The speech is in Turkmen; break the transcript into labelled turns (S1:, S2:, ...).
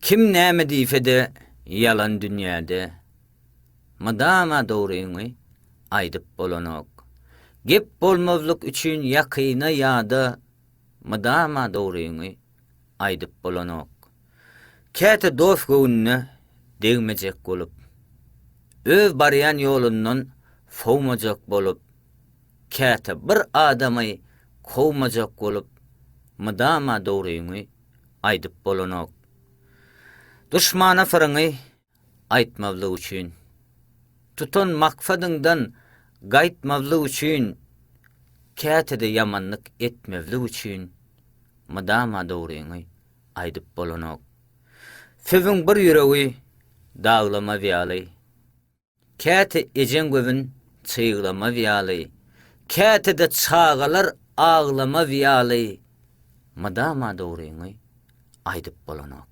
S1: Kim näme diýse-de ýalan dünýäde, Mydama dogryňy aýdyp bolanok. Gep bolmazlyk üçin ýakyna ýada, Mydama dogryňy aýdyp bolanok. Käte dost göwnüne degmejek bolup, Öz barýan ýolundan sowmajak bolup, Käte bir adamy kowmajak bolup, Mydama dogryňy aýdyp bolanok. Duşmana syryňy aýtmazlyk üçin, tutan maksadyňdan gaýtmazlyk üçin, käte-de ýamanlyk etmezlik üçin mydama dogryňy aýdyp bolanok. Sözüň bir ýüregi daglamaz ýaly. Käte ejeň gözün çyglamaz ýaly, käte-de çagalar aglamaz ýaly, mydama dogryňy aýdyp bolanok.